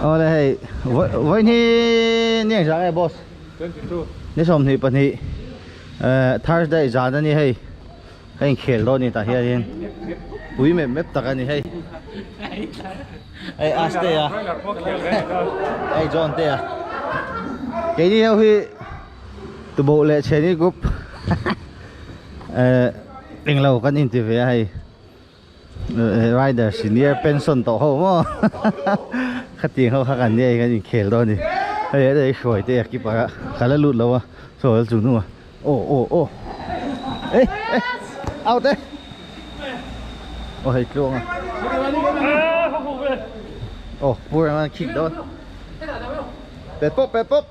Awle hei vawiin hi ni engzah nge boss? 22. Ni 22 eh Thursday zan a ni hei ka inkhel dawn a ni tah hianin pui mep mep tak a ni hei hei Aste a hei John te a keini ho hi tuboh leh chheni group eh englo kan inti ve a hei. Rider senior pension tawh ho maw khatiang ho kha kan nia kan inkhel dawn a ni hei hei hruai te a keeper a ka la lut lo a saw la chu hnung a aw aw aw eh eh out e aw hei tluang a aw pur ang an kick dawn pet pawp pet pawp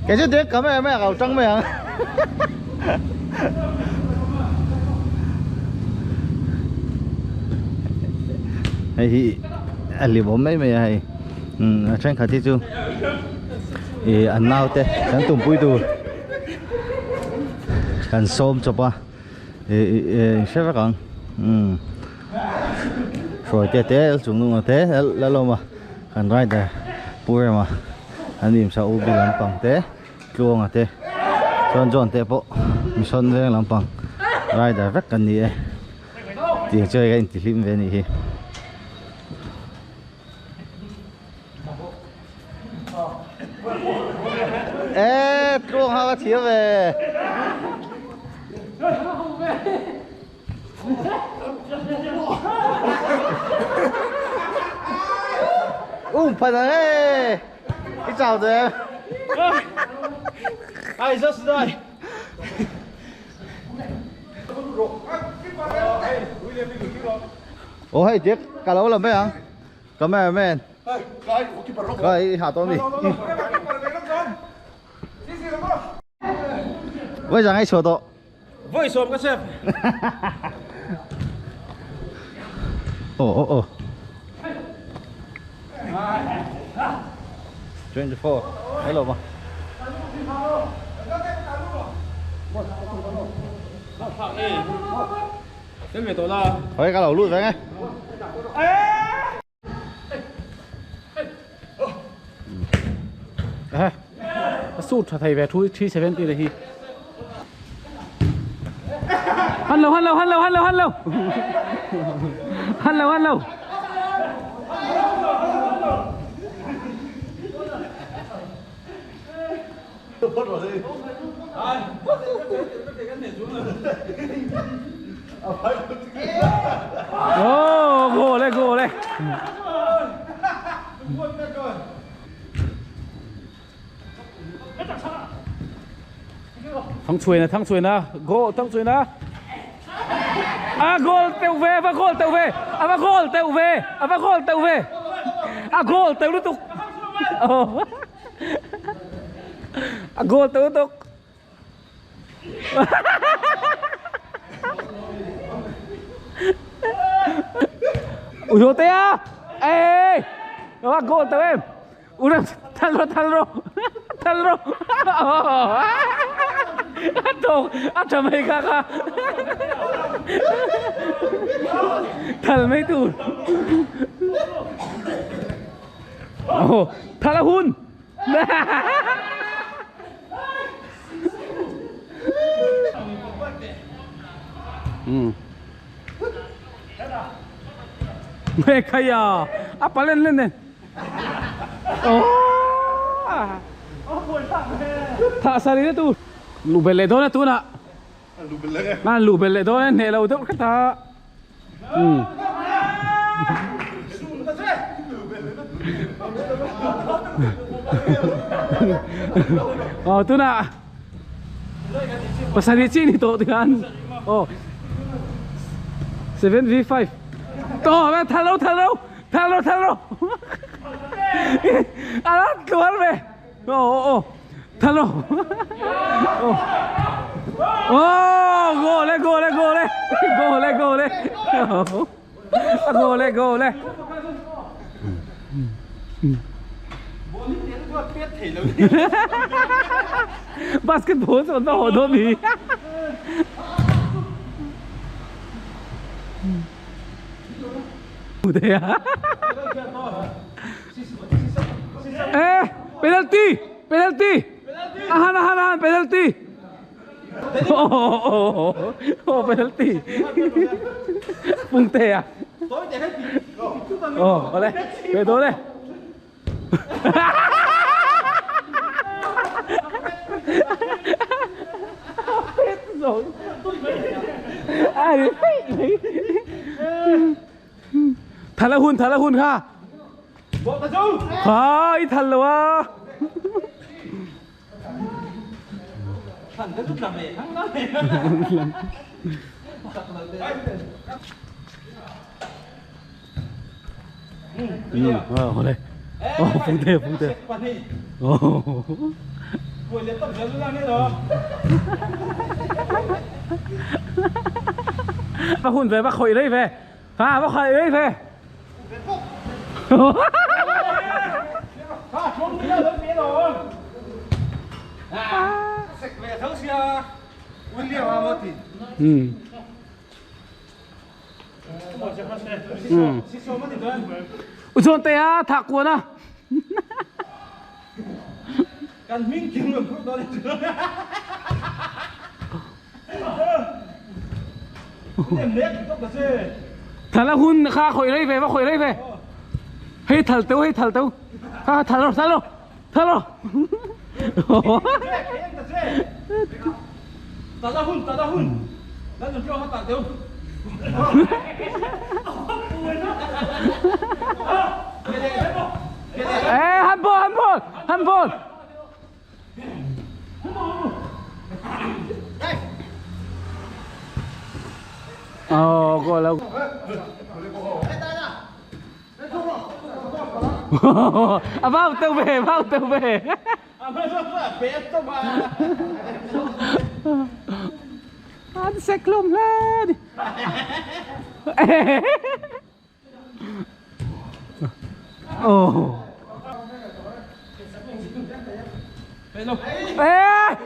Cái chứ tiếc cấm em mẹ cầu trăng mẹ. Hei hi a lim awm mai mai a hei a thenkhat hi chu ih an naute kan tumpui tur kan sawm chawp a ih ih hre vek ang umm. Hruai te te chung nunga te la lawm a kan rider pu rema an imsa u bi lampang te tluanga te chuan John te pawh mission veng lampang rider vek kan ni e tih chu hei ka intihlim ve a nih hi. Ê tluang ha ka thiam ve. Um phan ang e I chau rồi em Ai rất rồi. Ồ hei tiếc cả lâu làm mấy ang Cameraman Cái hạ tôi đi Với rằng ai sửa tổ Voi sawm ka chef. Ồ ồ ồ. 24. Hello ma. Thôi cái đầu lút về nghe. A suit tha thei ve thu 370 le hi. Han lo han lo han lo han lo han lo. Han lo han lo. Oh, goal e goal e. Thang chhuai na thang chhuai na goal thang chhuai na. A goal teuh ve va goal teuh ve a va goal teuh ve a va goal teuh ve a goal teuh lutuk. Oh. A goal teuh lutuk. Ui dồi tea. Ê. Nó goal teuh em. Ui thal rawh thal rawh thal rawh. A tawk a tha mai kha kha. Thal mai tur. Ồ, thal a hun. Ừ. Mẹ kaya, a palen lên này. Thả sao đi tu. Lù bè lệ đó nè tu nè. Nè lù bè lệ đó nè lâu đâu cái ta. Ừ. Ờ tu nè. Pasarih chi ni tawh tikhan aw 7v5 to ve thal lo thal lo thal lo thal lo a la tluar ve aw aw aw thal lo aw aw goal e goal e goal e goal e goal e a goal e goal e Basketball chuan va haw dawn hi. Ê, penalty, penalty. Ahan, ahan, ahan, penalty. Oh, oh, oh, oh, penalty. Pung tê à? Ồ, vào đây, về tôi đây. Hết rồi. À, thật là hun, thật là hun ha. Khai thật là quá. Ừ, vào đây. Ồ, phung tê, phung tê. Ồ. Bác hun về, bác khội đấy về. À, bác khội đấy về. Ừ. Ừ. Ui dồn tê á, thả cuốn à. Thật là hun kha khội đấy về, bác khội đấy về. Hey thal teu, hey thal teu. Ha thal rồi, thal rồi. Thal rồi. Ê, handball, handball, handball. Ờ, gọi là À vào tự về, vào tự về. À, sẽ lùm lên. Ồ. Ê,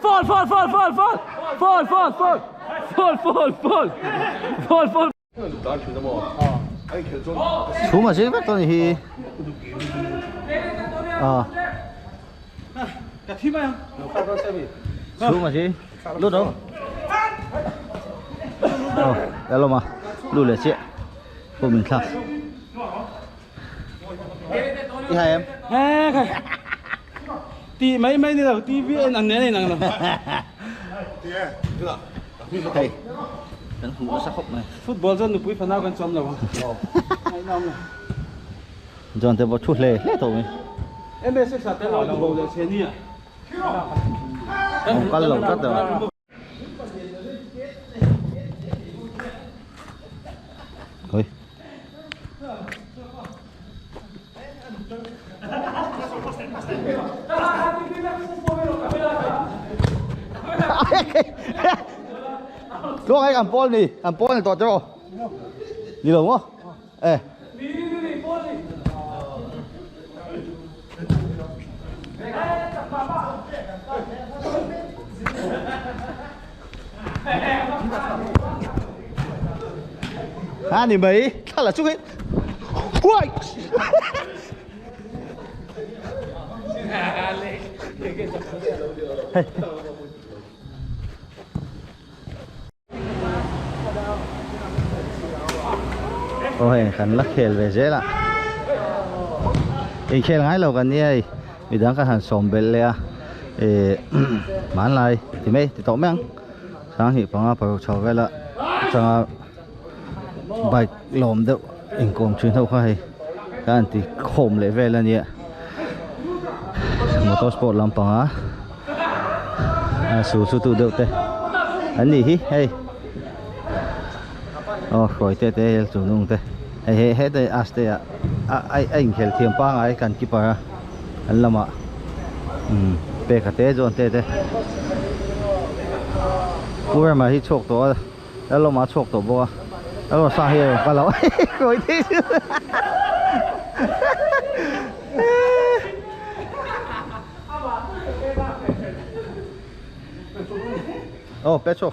fall, fall, fall, fall, fall. Fall, fall, fall. Fall, fall, fall. Fall, fall. Chú mà chứ bắt tôi thì ờ chú mà chứ lúc đâu ờ đây mà lúc là chị cô mình thắc đi hai em Ti mấy mấy này là TV nằng này nằng này. Thầy đánh hú nó sắc khóc này. Football dân được quý phần nào cần chọn đâu. Chọn thì vào chút lề lề thôi. Em bé sẽ sát cái lò bầu để xem nhỉ. Không có lồng cắt rồi. Ôi. Lúc ấy ăn bol này, ăn bol này tọt cho. Đi đâu không? Ê. À,你没看了就给，喂！Hey. Ôi, khán lắc khel về dễ lạ. Ý khel ngay lâu gần như vì đang cái hàng xóm bên lẹ, bán lại thì mấy thì tổ mấy sáng thì bằng bảo cho về là cho bike lòm được in cồm chuyên thâu khai cái anh thì khom lại về là nhẹ motorsport làm bằng á số số tụ được thế anh đi hey oh rồi thế thế chủ nông thế hey hey thế à thế à ai anh khel thiam pa ngai kan ki pa anh lama pe ka te zon te te pura mà hi chok to la lo ma chok to bo la lo sa hi ka lo rồi thế oh pecho.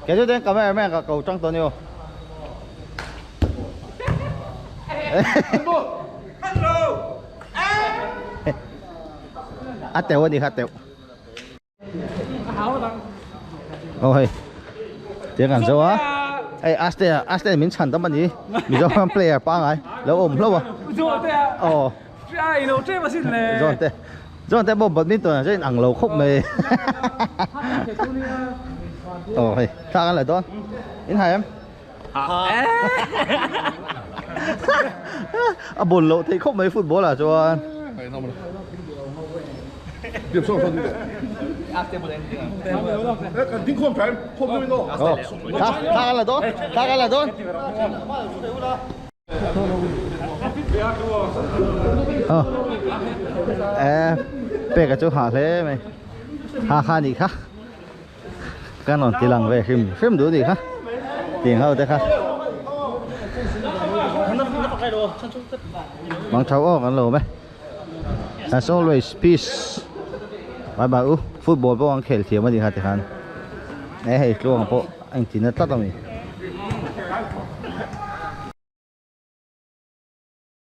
Kei chu ten cameraman ka ko tang tawh ni aw. A teuh a ni kha a teuh. Aw hei tiang kan zo a hei Aste Aste min chhan tam a ni Mizoram player pangai lo awm hlauh a aw Zawhte Zawhte pawh badminton ah chuan in ang lo khawp mai aw hei thla kan la dawn in hai em a bawl loh theih khawp mai football ah chuan thla kan la dawn thla kan la dawn e peka chu hah hle mai ha kha nih kha Kan rawn ti lang ve hrim hrim duh nih kha tiang ho te kha Mang tho aw kan lo awm e As always peace Bye bye u football pawh an khel thiam a nih kha tikhan e hei tluang pawh a inti na tlat a mi.